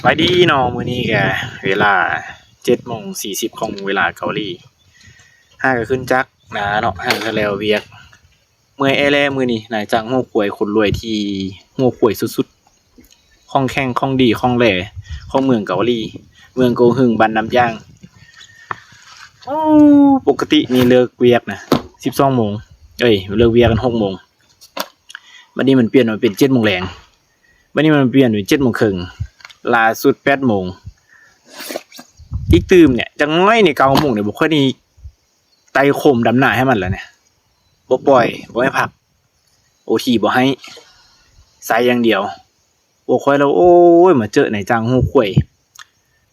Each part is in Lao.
ສະບາຍດີເນາະ ມື້ນີ້ກະເວລາເຈັດໂມງສີ່ສິບຂອງເວລາເກົາຫຼີ ຫາກະຂຶ້ນຈັກນາເນາະ ຫາກະແລ້ວວຽກ ເມື່ອຍແອແລ້ວມື້ນີ້ ນາຍຈ້າງຫົວຂວາຍຄົນລວຍທີ່ຫົວຂວາຍສຸດໆ ຂອງແຂງຂອງດີຂອງແຫຼຂອງເມືອງເກົາຫຼີ ເມືອງໂກເຮິງ ບ້ານນ້ຳຢາງ. ໂອ້ ປົກກະຕິນີ້ເລີກວຽກນະສິບສອງໂມງ ເອີຍ ເລີກວຽກກັນຫົກໂມງ ບັດນີ້ມັນປ່ຽນມາເປັນເຈັດໂມງແລງ ບັດນີ້ມັນປ່ຽນເປັນເຈັດໂມງເຄິ່ງ ຫຼ້າສຸດແປດໂມງ ອີກຕື່ມເນຍ ຈັກໜ້ອຍນີ້ເກົ້າໂມງນີ້ ບໍ່ຄ່ອຍໄດ້ໄຕ່ໂຄມດຳນາໃຫ້ມັນແລ້ວເນຍ ບໍ່ປ່ອຍ ບໍ່ໃຫ້ພັກ ໂອທີບໍ່ໃຫ້ ໃສ່ຢ່າງດຽວ. ພວກຂ້ອຍລະ ໂອ້ຍ ມາເຈີນາຍຈ້າງຫົວຂວາຍ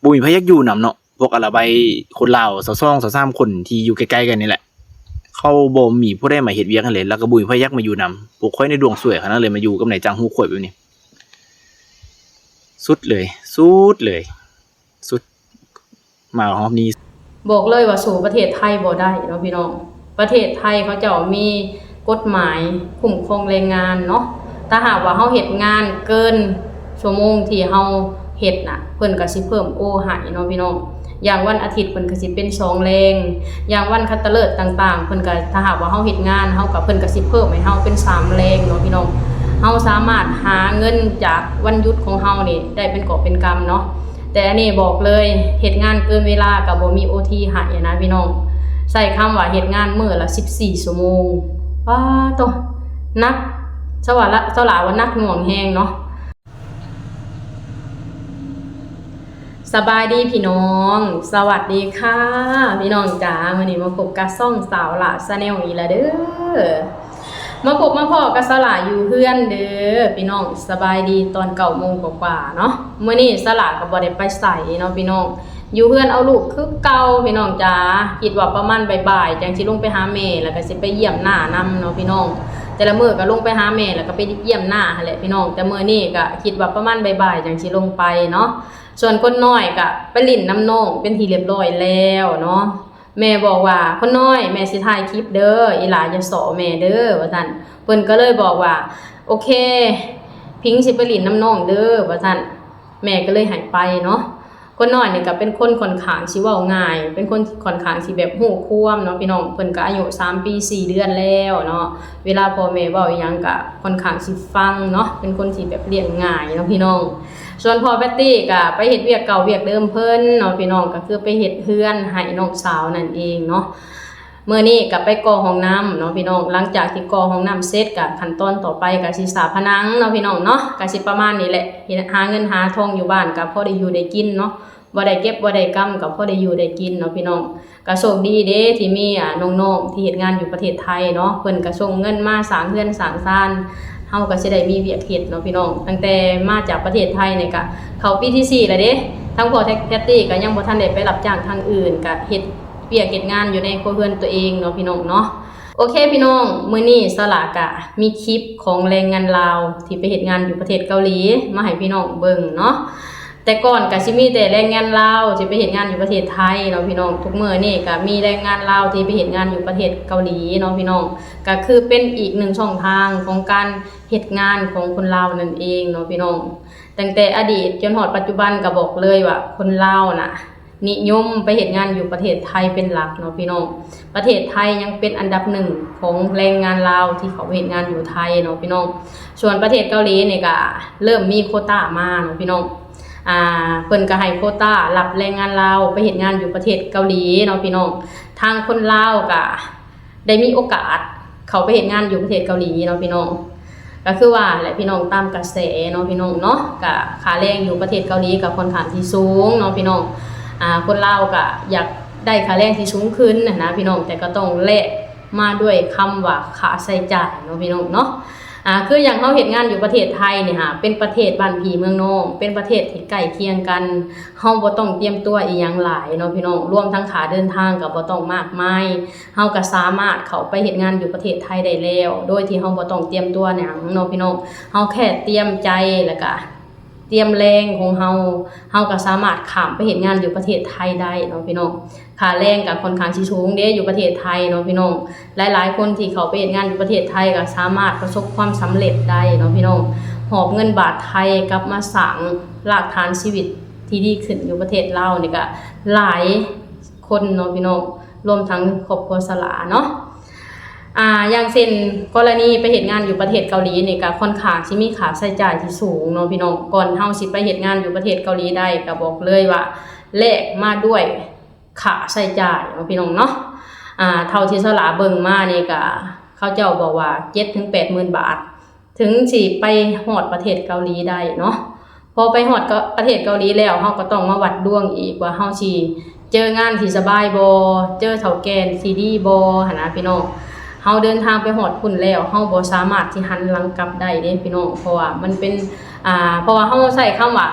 ບໍ່ມີໃຜຢາກຢູ່ນຳເນາະ ພວກອາລະໄບຄົນລາວຊາວສອງ ຊາວສາມຄົນທີ່ຢູ່ໃກ້ໆກັນນີ້ແຫຼະ ເຂົາບໍ່ມີຜູ້ໃດມາເຮັດວຽກໃຫ້ເລີຍ ແລ້ວກໍບໍ່ມີໃຜຢາກມາຢູ່ນຳ. ພວກຂ້ອຍນີ້ດວງສວຍຂະໜາດເລີຍ ມາຢູ່ກັບນາຍຈ້າງຫົວຂວາຍແບບນີ້ ສຸດເລີຍ ສຸດເລີຍ ສຸດ ມາຮອບນີ້ ບອກເລີຍວ່າສູ້ປະເທດໄທບໍ່ໄດ້ເນາະພີ່ນ້ອງ. ປະເທດໄທເຂົາເຈົ້າມີກົດໝາຍຄຸ້ມຄອງແຮງງານເນາະ ຖ້າຫາກວ່າເຮົາເຮັດງານເກີນຊົ່ວໂມງທີ່ເຮົາເຮັດນະ ເພິ່ນກໍຊິເພີ່ມໂອໃຫ້ເນາະພີ່ນ້ອງ. ຢ່າງວັນອາທິດເພິ່ນກໍຊິເປັນສອງແລງ ຢ່າງວັນຄັດຕະເລີກຕ່າງໆ ເພິ່ນກໍ ຖ້າຫາກວ່າເຮົາເຮັດງານ ເຮົາກໍ ເພິ່ນກໍຊິເພີ່ມໃຫ້ເຮົາເປັນສາມແລງເນາະພີ່ນ້ອງ. ເຮົາສາມາດຫາເງິນຈາກວັນຢຸດຂອງເຮົານີ້ໄດ້ເປັນກອບເປັນກຳເນາະ. ແຕ່ອັນນີ້ບອກເລີຍ ເຮັດງານເກີນເວລາກໍບໍ່ມີໂອທີໃຫ້ນະພີ່ນ້ອງ. ໃຊ້ຄຳວ່າເຮັດງານມື້ລະສິບສີ່ຊົ່ວໂມງ ປາໂຕ ໜັກ ສະວ່າລະ ສະຫຼາວ່າໜັກໜ່ວງແຮງເນາະ. ສະບາຍດີພີ່ນ້ອງ ສະຫວັດດີຄ່ະພີ່ນ້ອງຈ໋າ. ມື້ນີ້ມາພົບກັບຊ່ອງສາວຫຼ້າ Channel ອີກແລ້ວເດີ. ມາພົບມາພໍ້ກັບສາວຫຼ້າຢູ່ເຮືອນເດີພີ່ນ້ອງ. ສະບາຍດີຕອນເກົ້າໂມງກວ່າໆເນາະ. ມື້ນີ້ສາວຫຼ້າກໍບໍ່ໄດ້ໄປໃສເນາະພີ່ນ້ອງ ຢູ່ເຮືອນເອົາລູກຄືເກົ່າພີ່ນ້ອງຈ໋າ. ຄິດວ່າປະມານບ່າຍໆ ຈັ່ງຊິລົງໄປຫາແມ່ ແລ້ວກໍຊິໄປຢ້ຽມນ້ານຳເນາະພີ່ນ້ອງ. ແຕ່ລະມື້ກໍລົງໄປຫາແມ່ ແລ້ວກໍໄປຢ້ຽມນ້າຫັ້ນແຫຼະພີ່ນ້ອງ. ແຕ່ມື້ນີ້ກໍຄິດວ່າປະມານບ່າຍໆ ຈັ່ງຊິລົງໄປເນາະ. ສ່ວນຄົນນ້ອຍກໍໄປຫຼິ້ນນຳນ້ອງເປັນທີ່ຮຽບຮ້ອຍແລ້ວເນາະ. ແມ່ບອກວ່າ ຄົນນ້ອຍ ແມ່ຊິຖ່າຍຄລິບເດີ ອີຫຼ້າຢ່າສໍ້ແມ່ເດີ ວ່າຊັ້ນ. ເພິ່ນກໍເລີຍບອກວ່າ ໂອເຄ ພິງຊິໄປຫຼິ້ນນຳນ້ອງເດີ ວ່າຊັ້ນ. ແມ່ກໍເລີຍໃຫ້ໄປເນາະ. ຄົນນ້ອຍນີ້ກໍເປັນຄົນຂ້ອນຂ້າງຊິເວົ້າງ່າຍ ເປັນຄົນຂ້ອນຂ້າງຊິແບບຮູ້ຄວາມເນາະພີ່ນ້ອງ. ເພິ່ນກໍອາຍຸສາມປີສີ່ເດືອນແລ້ວເນາະ. ເວລາພໍ່ແມ່ເວົ້າອີ່ຫຍັງກໍຂ້ອນຂ້າງຊິຟັງເນາະ ເປັນຄົນທີ່ແບບລ້ຽງງ່າຍເນາະພີ່ນ້ອງ. ສ່ວນພໍ່ແພັດຕີ້ກໍໄປເຮັດວຽກເກົ່າວຽກເດີມເພິ່ນເນາະພີ່ນ້ອງ ກໍຄືໄປເຮັດເຮືອນໃຫ້ນ້ອງສາວນັ້ນເອງເນາະ. ມື້ນີ້ກໍໄປກໍ່ຫ້ອງນ້ຳເນາະພີ່ນ້ອງ. ຫຼັງຈາກທີ່ກໍ່ຫ້ອງນ້ຳເສັດ ກໍຂັ້ນຕອນຕໍ່ໄປກໍຊິສາຜະໜັງເນາະພີ່ນ້ອງເນາະ. ກໍຊິປະມານນີ້ແຫຼະ ເຮັດ ຫາເງິນຫາທອງຢູ່ບ້ານກໍພໍໄດ້ຢູ່ໄດ້ກິນເນາະ ບໍ່ໄດ້ເກັບບໍ່ໄດ້ກຳ ກໍພໍໄດ້ຢູ່ໄດ້ກິນເນາະພີ່ນ້ອງ. ກໍໂຊກດີເດ້ທີ່ມີ ອາ ນ້ອງໆທີ່ເຮັດງານຢູ່ປະເທດໄທເນາະ ເພິ່ນກໍສົ່ງເງິນມາສ້າງເຮືອນສ້າງຊານ ເຮົາກໍຊິໄດ້ມີວຽກເຮັດເນາະພີ່ນ້ອງ. ຕັ້ງແຕ່ມາຈາກປະເທດໄທນີ້ກໍເຂົ້າປີທີສີ່ແລ້ວເດ້. ທາງພໍ່ແທັກ ແທັກຊີກໍຍັງບໍ່ທັນໄດ້ໄປຮັບຈ້າງທາງອື່ນ ກໍເຮັດວຽກເຮັດງານຢູ່ໃນຄົວເຮືອນຕົວເອງເນາະພີ່ນ້ອງເນາະ. ໂອເຄພີ່ນ້ອງ ມື້ນີ້ສາວຫຼ້າກະມີຄລິບຂອງແຮງງານລາວທີ່ໄປເຮັດງານຢູ່ປະເທດເກົາຫຼີມາໃຫ້ພີ່ນ້ອງເບິ່ງເນາະ. ແຕ່ກ່ອນກະຊິມີແຕ່ແຮງງານລາວທີ່ໄປເຮັດງານຢູ່ປະເທດໄທເນາະພີ່ນ້ອງ. ທຸກມື້ນີ້ກະມີແຮງງານລາວທີ່ໄປເຮັດງານຢູ່ປະເທດເກົາຫຼີເນາະພີ່ນ້ອງ. ກະຄືເປັນອີກໜຶ່ງຊ່ອງທາງຂອງການເຮັດງານຂອງຄົນລາວນັ້ນເອງເນາະພີ່ນ້ອງ. ຕັ້ງແຕ່ອະດີດຈົນຮອດປັດຈຸບັນກະບອກເລີຍວ່າຄົນລາວນະ ນິຍົມໄປເຮັດງານຢູ່ປະເທດໄທເປັນຫຼັກເນາະພີ່ນ້ອງ. ປະເທດໄທຍັງເປັນອັນດັບໜຶ່ງຂອງແຮງງານລາວທີ່ເຂົ້າໄປເຮັດງານຢູ່ໄທເນາະພີ່ນ້ອງ. ສ່ວນປະເທດເກົາຫຼີນີ້ກະເລີ່ມມີໂຄຕ້າມາເນາະພີ່ນ້ອງ. ອາ ເພິ່ນກະໃຫ້ໂຄຕ້າຮັບແຮງງານລາວໄປເຮັດງານຢູ່ປະເທດເກົາຫຼີເນາະພີ່ນ້ອງ. ທາງຄົນລາວກະ ໄດ້ມີໂອກາດເຂົ້າໄປເຮັດງານຢູ່ປະເທດເກົາຫຼີເນາະພີ່ນ້ອງ. ກະຄືວ່າແຫຼະພີ່ນ້ອງ ຕາມກະແສເນາະພີ່ນ້ອງເນາະ. ກະຄ່າແຮງຢູ່ປະເທດເກົາຫຼີກະຂ້ອນຂ້າງທີ່ສູງເນາະພີ່ນ້ອງ. ອາ ຄົນລາວກະຢາກໄດ້ຄ່າແຮງທີ່ສູງຂຶ້ນຫັ້ນນະພີ່ນ້ອງ ແຕ່ກໍຕ້ອງແລກມາດ້ວຍຄຳວ່າຄ່າໃຊ້ຈ່າຍເນາະພີ່ນ້ອງເນາະ. ອາ ຄືຢ່າງເຮົາເຮັດງານຢູ່ປະເທດໄທນີ້ຫາ ເປັນປະເທດບ້ານພີ່ເມືອງນ້ອງ ເປັນປະເທດທີ່ໃກ້ຄຽງກັນ ເຮົາບໍ່ຕ້ອງຕຽມຕົວອີ່ຫຍັງຫຼາຍເນາະພີ່ນ້ອງ. ລວມທັງຄ່າເດີນທາງກໍບໍ່ຕ້ອງມາກມາຍ ເຮົາກໍສາມາດເຂົ້າໄປເຮັດງານຢູ່ປະເທດໄທໄດ້ແລ້ວ ໂດຍທີ່ເຮົາບໍ່ຕ້ອງຕຽມຕົວຫຍັງເນາະພີ່ນ້ອງ. ເຮົາແຄ່ຕຽມໃຈ ແລ້ວກະຕຽມແຮງຂອງເຮົາ ເຮົາກໍສາມາດຂ້າມໄປເຮັດງານຢູ່ປະເທດໄທໄດ້ເນາະພີ່ນ້ອງ. ຄ່າແຮງກໍຂ້ອນຂ້າງຊິສູງເດ້ ຢູ່ປະເທດໄທເນາະພີ່ນ້ອງ. ຫຼາຍໆຄົນທີ່ເຂົ້າໄປເຮັດງານຢູ່ປະເທດໄທກໍສາມາດປະສົບຄວາມສຳເລັດໄດ້ເນາະພີ່ນ້ອງ. ຫອບເງິນບາດໄທກັບມາສ້າງລາກຖານຊີວິດທີ່ດີຂຶ້ນຢູ່ປະເທດລາວນີ້ກະຫຼາຍຄົນເນາະພີ່ນ້ອງ, ລວມທັງຄອບຄົວສະຫຼາເນາະ. ອ່າ ຢ່າງເຊັ່ນ ກໍລະນີໄປເຮັດງານຢູ່ປະເທດເກົາຫຼີນີ້ກະຄ່ອນຂ້າງຊິມີຄ່າໃຊ້ຈ່າຍທີ່ສູງເນາະພີ່ນ້ອງ. ກ່ອນເຮົາຊິໄປເຮັດງານຢູ່ປະເທດເກົາຫຼີໄດ້ ກະບອກເລີຍວ່າແລກມາດ້ວຍ ຄ່າໃຊ້ຈ່າຍເນາະພີ່ນ້ອງເນາະ. ອ່າ ເທົ່າທີ່ສະຫຼາເບິ່ງມານີ້ກະ ເຂົາເຈົ້າບອກວ່າເຈັດເຖິງແປດໝື່ນບາດ ເຖິງຊິໄປຮອດປະເທດເກົາຫຼີໄດ້ເນາະ. ພໍໄປຮອດເກາະ ປະເທດເກົາຫຼີແລ້ວ ເຮົາກໍຕ້ອງມາວັດດວງອີກວ່າເຮົາຊິເຈີງານທີ່ສະບາຍບໍ່, ເຈີເຖົ້າແກ່ທີ່ດີບໍ່ຫັ້ນນະພີ່ນ້ອງ. ເຮົາເດີນທາງໄປຮອດພຸ້ນແລ້ວ ເຮົາບໍ່ສາມາດທີ່ຫັນຫຼັງກັບໄດ້ເດ້ພີ່ນ້ອງ, ເພາະວ່າມັນເປັນ ອ່າ ເພາະວ່າເຮົາໃຊ້ຄຳວ່າ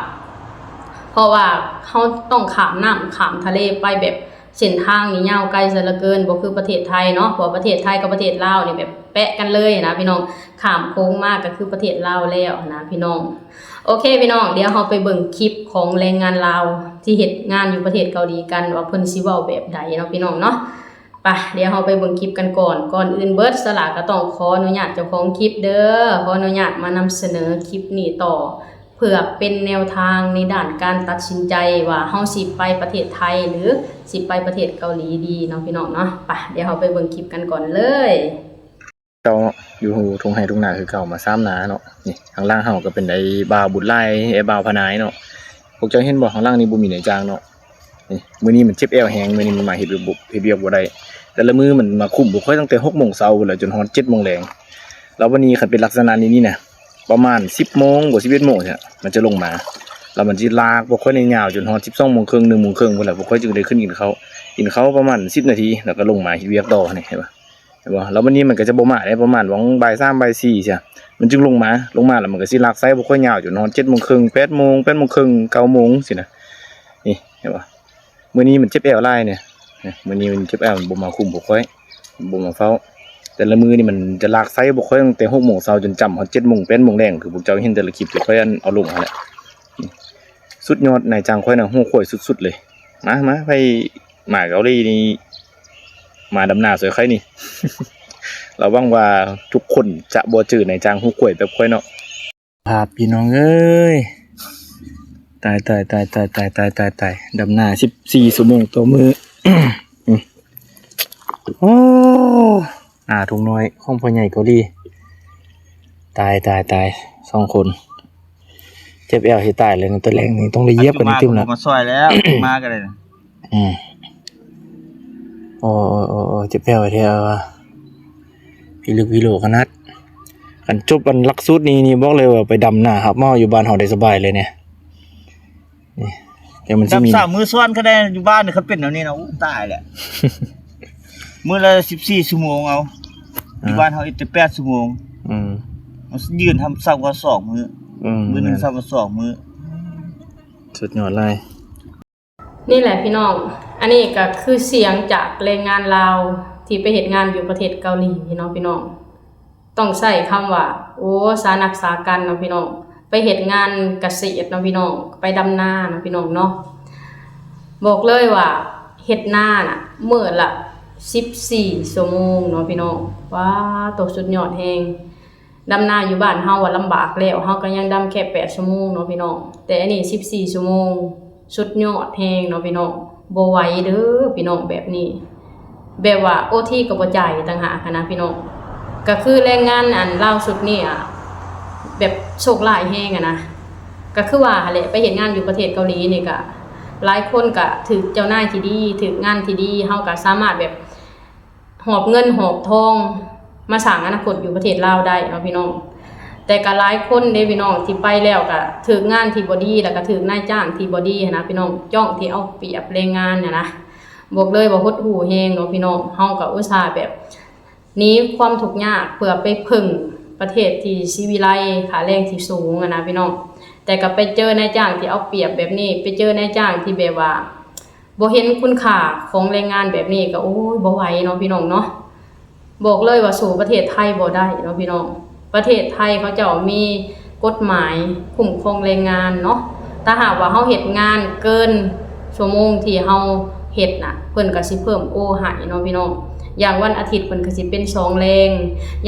ເພາະວ່າເຮົາຕ້ອງຂ້າມນ້ຳຂ້າມທະເລໄປແບບ ເສັ້ນທາງນີ້ຍາວໄກເສຍເຫຼືອເກີນ, ບໍ່ຄືປະເທດໄທເນາະ, ເພາະວ່າປະເທດໄທກັບປະເທດລາວນີ້ແບບແປະກັນເລີຍນະພີ່ນ້ອງ, ຂ້າມໂຂງມາກໍຄືປະເທດລາວແລ້ວນະພີ່ນ້ອງ. ໂອເຄພີ່ນ້ອງ, ດຽວເຮົາໄປເບິ່ງຄລິບຂອງແຮງງານລາວທີ່ເຮັດງານຢູ່ປະເທດເກົາຫຼີກັນ ວ່າເພິ່ນຊິເວົ້າແບບໃດເນາະພີ່ນ້ອງເນາະ. ໄປ ດຽວເຮົາໄປເບິ່ງຄລິບກັນກ່ອນ. ກ່ອນອື່ນເບີດ ສະຫຼາກໍຕ້ອງຂໍອະນຸຍາດເຈົ້າຂອງຄລິບເດີ, ຂໍອະນຸຍາດມານຳສະເໜີຄລິບນີ້ຕໍ່ ເພື່ອເປັນແນວທາງໃນດ້ານການຕັດສິນໃຈວ່າເຮົາຊິໄປປະເທດໄທ ຫຼື ຊິໄປປະເທດເກົາຫຼີດີເນາະພີ່ນ້ອງເນາະ. ໄປ ດຽວເຮົາໄປເບິ່ງຄລິບກັນກ່ອນເລີຍ. ເຈົ້າຢູ່ທົ່ງໄຮ່ທົ່ງນາຄືເກົ່າ ມາຊາມນາເນາະ. ນີ້ຂ້າງຫຼັງເຮົາກໍເປັນໄອ້ບ່າວບຸດຫຼາຍ ໄອ້ບ່າວພະນາຍເນາະ. ພວກເຈົ້າເຫັນບໍ່ ຂ້າງຫຼັງນີ້ບໍ່ມີນາຍຈ້າງເນາະ. ນີ້ ມື້ນີ້ມັນເຈັບແອວແຮງ, ມື້ນີ້ມັນມາເຮັດວຽກບໍ່ ເຮັດວຽກບໍ່ໄດ້. ແຕ່ລະມື້ມັນມາຄຸມພວກຂ້ອຍຕັ້ງແຕ່ຫົກໂມງເຊົ້າພຸ້ນແຫຼະ ຈົນຮອດເຈັດໂມງແລງ. ແລ້ວບັດນີ້ຄັນເປັນລັກສະນະນີ້ນີ້ນະ ປະມານສິບໂມງ ບໍ່ ສິບເອັດໂມງນີ້ ມັນຈະລົງມາ, ແລ້ວມັນຊິລາກພວກຂ້ອຍນີ້ຍາວຈົນຮອດສິບສອງໂມງເຄິ່ງ ໜຶ່ງໂມງເຄິ່ງພຸ້ນແຫຼະ ພວກຂ້ອຍຈຶ່ງໄດ້ຂຶ້ນກິນເຂົ້າ. ກິນເຂົ້າປະມານສິບນາທີ ແລ້ວກໍລົງມາເຮັດວຽກຕໍ່ນີ້ ເຫັນບໍ່? ແລ້ວບັດນີ້ມັນກໍຈະບໍ່ມາໄດ້ ປະມານຫວ່າງບ່າຍສາມ ບ່າຍສີ່ຊີ້ ມັນຈຶ່ງລົງມາ. ລົງມາແລ້ວມັນກໍຊິລາກໄສ້ພວກຂ້ອຍຍາວຈົນຮອດເຈັດໂມງເຄິ່ງ ແປດໂມງ ແປດໂມງເຄິ່ງ ເກົ້າໂມງຊີ້ນະ. ນີ້ ເຫັນບໍ່? ມື້ນີ້ມັນເຈັບແອວຫຼາຍນີ້ ມື້ນີ້ມັນເຈັບແອວ ມັນບໍ່ມາຄຸມພວກຂ້ອຍ ບໍ່ມາເຝົ້າ. ແຕ່ລະມື້ນີ້ມັນຈະລາກໄສ້ພວກຂ້ອຍຕັ້ງແຕ່ຫົກໂມງເຊົ້າຈົນຈ້ຳຮອດເຈັດໂມງ ແປດໂມງແລງ ຄືພວກເຈົ້າເຫັນແຕ່ລະຄລິບທີ່ຂ້ອຍ ອັນ ເອົາລົງຫັ້ນແຫຼະ. ສຸດຍອດ ນາຍຈ້າງຂ້ອຍນະ ຫົວຂວາຍສຸດໆເລີຍ. ມາ ມາ ໃຜມາເກົາຫຼີນີ້ ມາດຳນາຊ່ວຍຂ້ອຍນີ້. ລະຫວັງວ່າທຸກຄົນຈະບໍ່ເຈີນາຍຈ້າງຫົວຂວາຍແບບຂ້ອຍເນາະ. ພາບພີ່ນ້ອງເອີຍ ຕາຍ ຕາຍ ຕາຍ ດຳນາສິບສີ່ຊົ່ວໂມງຕໍ່ມື້. ໂອ້ ນາທົ່ງນ້ອຍຂອງພໍ່ໃຫຍ່ເກົາຫຼີ. ຕາຍ ຕາຍ ຕາຍ ສອງຄົນ ເຈັບແອວຊິຕາຍແລ້ວ ຕອນແລງນີ້ຕ້ອງໄດ້ຢຽບກັນອີກຕື່ມລະ. ມາຊ່ອຍແລ້ວ ມາກໍໄດ້. ອືມ ໂອ້ ໂອ້ ໂອ້ ເຈັບແອວແທ້ວ່າ ພິລຶກພິໂລຂະໜາດ. ຄັນຈົບອັນຫຼັກສູດນີ້ນີ້ ບອກເລີຍວ່າໄປດຳນາຮັບເໝົາຢູ່ບ້ານເຮົາໄດ້ສະບາຍເລີຍນີ້. ນີ້ ແຕ່ມັນຊິມີ ດຳສາມມື້ຊ້ອນກໍໄດ້ຢູ່ບ້ານນີ້. ຄັນເປັນແນວນີ້ນະ ໂອ້ ຕາຍແຫຼະ. ມື້ລະສິບສີ່ຊົ່ວໂມງເອົາ ຢູ່ ອ່າ ບ້ານເຮົາເຮັດແຕ່ແປດຊົ່ວໂມງ. ອືມ ມັນຢືນທຳເຊົ້າກໍສອງມື້. ອືມ ມື້ໜຶ່ງເຊົ້າກໍສອງມື້. ສຸດຍອດຫຼາຍ. ນີ້ແຫຼະພີ່ນ້ອງ ອັນນີ້ກໍຄືສຽງຈາກແຮງງານລາວທີ່ໄປເຮັດງານຢູ່ປະເທດເກົາຫຼີເນາະພີ່ນ້ອງ. ຕ້ອງໃຊ້ຄຳວ່າ ໂອ້ ສາໜັກສາກັນເນາະພີ່ນ້ອງ, ໄປເຮັດງານກະເສດເນາະພີ່ນ້ອງ, ໄປດຳນາເນາະພີ່ນ້ອງເນາະ. ບອກເລີຍວ່າເຮັດນານະ ມື້ລະສິບສີ່ຊົ່ວໂມງເນາະພີ່ນ້ອງ. ວ້າ ໂຕ ສຸດຍອດແຮງ. ດຳນາຢູ່ບ້ານເຮົາວ່າລຳບາກແລ້ວ ເຮົາກໍຍັງດຳແຄ່ແປດຊົ່ວໂມງເນາະພີ່ນ້ອງ, ແຕ່ອັນນີ້ສິບສີ່ຊົ່ວໂມງ ສຸດຍອດແຮງເນາະພີ່ນ້ອງ. ບໍ່ໄຫວເດີພີ່ນ້ອງ ແບບນີ້ ແບບວ່າໂອທີກໍບໍ່ຈ່າຍອີກຕ່າງຫາກຫັ້ນນະພີ່ນ້ອງ. ກໍຄືແຮງງານອັນລາວຊຸດນີ້ອະ ແບບໂຊກຮ້າຍແຮງຫັ້ນນະ. ກໍຄືວ່າຫັ້ນແຫຼະ ໄປເຮັດງານຢູ່ປະເທດເກົາຫຼີນີ້ກະ ຫຼາຍຄົນກະຖືກເຈົ້ານາຍທີ່ດີ ຖືກງານທີ່ດີ ເຮົາກະສາມາດແບບ ຫອບເງິນຫອບທອງມາສ້າງອະນາຄົດຢູ່ປະເທດລາວໄດ້ເນາະພີ່ນ້ອງ. ແຕ່ກໍຫຼາຍຄົນເດ້ພີ່ນ້ອງ ທີ່ໄປແລ້ວກໍຖືກງານທີ່ບໍ່ດີ ແລ້ວກໍຖືກນາຍຈ້າງທີ່ບໍ່ດີຫັ້ນນະພີ່ນ້ອງ, ຈ້ອງທີ່ເອົາປຽບແຮງງານຫັ້ນນະ. ບອກເລີຍວ່າຫົດຫູ່ແຮງເນາະພີ່ນ້ອງ. ເຮົາກໍອຸດສ່າແບບໜີຄວາມທຸກຍາກເພື່ອໄປເພິ່ງປະເທດທີ່ສີວິໄລ ຄ່າແຮງທີ່ສູງຫັ້ນນະພີ່ນ້ອງ, ແຕ່ກໍໄປເຈີນາຍຈ້າງທີ່ເອົາປຽບແບບນີ້, ໄປເຈີນາຍຈ້າງທີ່ແບບວ່າ ບໍ່ເຫັນຄຸນຄ່າຂອງແຮງງານແບບນີ້ກໍ ໂອ້ຍ ບໍ່ໄຫວເນາະພີ່ນ້ອງເນາະ. ບອກເລີຍວ່າສູ້ປະເທດໄທບໍ່ໄດ້ເນາະພີ່ນ້ອງ. ປະເທດໄທເຂົາເຈົ້າມີກົດໝາຍຄຸ້ມຄອງແຮງງານເນາະ. ຖ້າຫາກວ່າເຮົາເຮັດງານເກີນຊົ່ວໂມງທີ່ເຮົາເຮັດນະ ເພິ່ນກໍຊິເພີ່ມໂອໃຫ້ເນາະພີ່ນ້ອງ. ຢ່າງວັນອາທິດເພິ່ນກໍຊິເປັນສອງແລງ,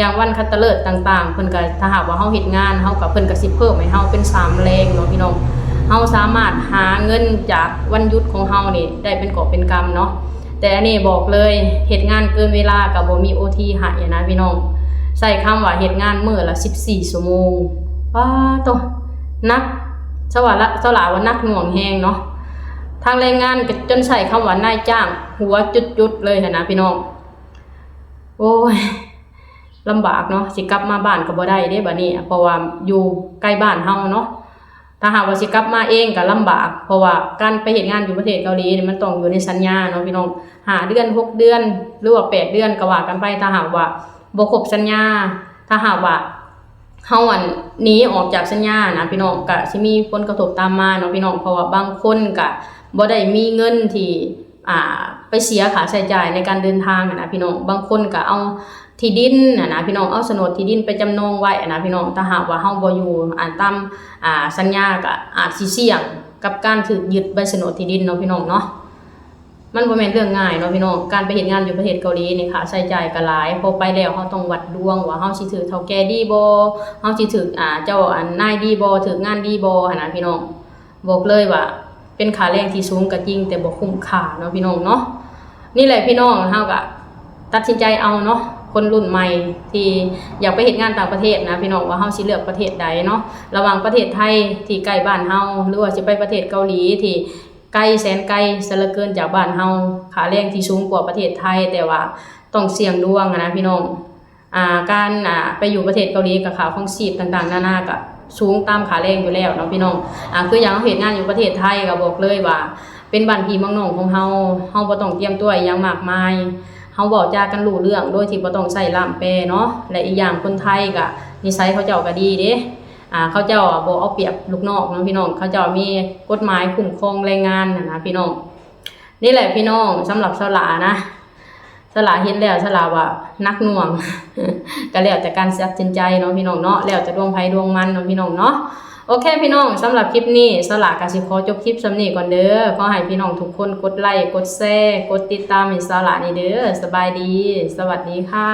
ຢ່າງວັນຄັດຕະເລີກຕ່າງໆ ເພິ່ນກໍ ຖ້າຫາກວ່າເຮົາເຮັດງານ ເຮົາກໍ ເພິ່ນກໍຊິເພີ່ມໃຫ້ເຮົາເປັນສາມແລງເນາະພີ່ນ້ອງ. ເຮົາສາມາດຫາເງິນຈາກວັນຢຸດຂອງເຮົານີ້ໄດ້ເປັນກອບເປັນກຳເນາະ. ແຕ່ອັນນີ້ບອກເລີຍ ເຮັດງານເກີນເວລາກໍບໍ່ມີໂອທີໃຫ້ນະພີ່ນ້ອງ. ໃຊ້ຄຳວ່າເຮັດງານມື້ລະສິບສີ່ຊົ່ວໂມງ. ປາໂຕ ໜັກ ສະວ່າລະ ສະຫຼາວ່າໜັກໜ່ວງແຮງເນາະ. ທາງແລງງານກໍຈົນໃຊ້ຄຳວ່ານາຍຈ້າງຫົວຈຸດໆເລີຍຫັ້ນນະພີ່ນ້ອງ. ໂອ້ຍ ລຳບາກເນາະ, ຊິກັບມາບ້ານກໍບໍ່ໄດ້ເດ້ບາດນີ້ ເພາະວ່າຢູ່ໃກ້ບ້ານເຮົາເນາະ. ຖ້າຫາກວ່າຊິກັບມາເອງກໍລຳບາກ ເພາະວ່າການໄປເຮັດງານຢູ່ປະເທດເກົາຫຼີນີ້ ມັນຕ້ອງຢູ່ໃນສັນຍາເນາະພີ່ນ້ອງ, ຫ້າເດືອນ ຫົກເດືອນ ຫຼືວ່າແປດເດືອນກໍວ່າກັນໄປ. ຖ້າຫາກວ່າບໍ່ຄົບສັນຍາ ຖ້າຫາກວ່າເຮົາ ອັນ ໜີອອກຈາກສັນຍານະພີ່ນ້ອງ ກໍຊິມີຜົນກະທົບຕາມມາເນາະພີ່ນ້ອງ. ເພາະວ່າບາງຄົນກໍບໍ່ໄດ້ມີເງິນທີ່ ອ່າ ໄປເສຍຄ່າໃຊ້ຈ່າຍໃນການເດີນທາງຫັ້ນນະພີ່ນ້ອງ. ບາງຄົນກໍເອົາທີ່ດິນຫັ້ນນະພີ່ນ້ອງ, ເອົາໂສນດທີ່ດິນໄປຈຳນອງໄວ້ຫັ້ນນະພີ່ນ້ອງ. ຖ້າຫາກວ່າເຮົາບໍ່ຢູ່ ອ່າ ຕາມ ອ່າ ສັນຍາ ກໍອາດຊິສ່ຽງກັບການຖືກຍຶດໃບໂສນດທີ່ດິນເນາະພີ່ນ້ອງເນາະ. ມັນບໍ່ແມ່ນເລື່ອງງ່າຍເນາະພີ່ນ້ອງ, ການໄປເຮັດງານຢູ່ປະເທດເກົາຫຼີນີ້ ຄ່າໃຊ້ຈ່າຍກໍຫຼາຍ. ພໍໄປແລ້ວເຮົາຕ້ອງວັດດວງວ່າເຮົາຊິຖືກເຖົ້າແກ່ດີບໍ່, ເຮົາຊິຖືກ ອ່າ ເຈົ້າ ອັນ ນາຍດີບໍ່, ຖືກງານດີບໍ່ຫັ້ນນະພີ່ນ້ອງ. ບອກເລີຍວ່າເປັນຄ່າແຮງທີ່ສູງກໍຈິງ ແຕ່ບໍ່ຄຸ້ມຄ່າເນາະພີ່ນ້ອງເນາະ. ນີ້ແຫຼະພີ່ນ້ອງ, ເຮົາກໍຕັດສິນໃຈເອົາເນາະ, ຄົນລຸ້ນໃໝ່ທີ່ຢາກໄປເຮັດງານຕ່າງປະເທດນະພີ່ນ້ອງ, ວ່າເຮົາຊິເລືອກປະເທດໃດເນາະ, ລະຫວ່າງປະເທດໄທທີ່ໃກ້ບ້ານເຮົາ ຫຼືວ່າຊິໄປປະເທດເກົາຫຼີທີ່ໄກແສນໄກເສຍເຫຼືອເກີນຈາກບ້ານເຮົາ. ຄ່າແຮງທີ່ສູງກວ່າປະເທດໄທ ແຕ່ວ່າຕ້ອງສ່ຽງດວງຫັ້ນນະພີ່ນ້ອງ. ອ່າ ການ ອ່າ ໄປຢູ່ປະເທດເກົາຫຼີກໍຄ່າຄອງຊີບຕ່າງໆນານາກໍສູງຕາມຄ່າແຮງຢູ່ແລ້ວເນາະພີ່ນ້ອງ. ອ່າ ຄືຢ່າງເຮົາເຮັດງານຢູ່ປະເທດໄທ ກໍບອກເລີຍວ່າເປັນບ້ານພີ່ເມືອງນ້ອງຂອງເຮົາ, ເຮົາບໍ່ຕ້ອງຕຽມຕົວອີ່ຫຍັງມາກມາຍ, ເຮົາເວົ້າຈາກັນຮູ້ເລື່ອງໂດຍທີ່ບໍ່ຕ້ອງໃຊ້ລ່າມແປເນາະ. ແລະ ອີກຢ່າງຄົນໄທກໍນິໄສເຂົາເຈົ້າກໍດີເດ້, ອ່າ ເຂົາເຈົ້າບໍ່ເອົາປຽບລູກນ້ອງເນາະພີ່ນ້ອງ, ເຂົາເຈົ້າມີກົດໝາຍຄຸ້ມຄອງແຮງງານຫັ້ນນະພີ່ນ້ອງ. ນີ້ແຫຼະພີ່ນ້ອງ, ສຳລັບສາວຫຼ້ານະ ສາວຫຼ້າເຫັນແລ້ວ ສາວຫຼ້າວ່າໜັກໜ່ວງ ກໍແລ້ວແຕ່ການຕັດສິນໃຈເນາະພີ່ນ້ອງເນາະ, ແລ້ວແຕ່ດວງໃຜດວງມັນເນາະພີ່ນ້ອງເນາະ. ໂອເຄພີ່ນ້ອງ, ສຳລັບຄລິບນີ້ ສາວຫຼ້າກໍຊິຂໍຈົບຄລິບສ່ຳນີ້ກ່ອນເດີ. ຂໍໃຫ້ພີ່ນ້ອງທຸກຄົນກົດໄລ ກົດແຊ ກົດຕິດຕາມໃຫ້ສາວຫຼ້າແດ່ເດີ. ສະບາຍດີ, ສະຫວັດດີຄ່ະ.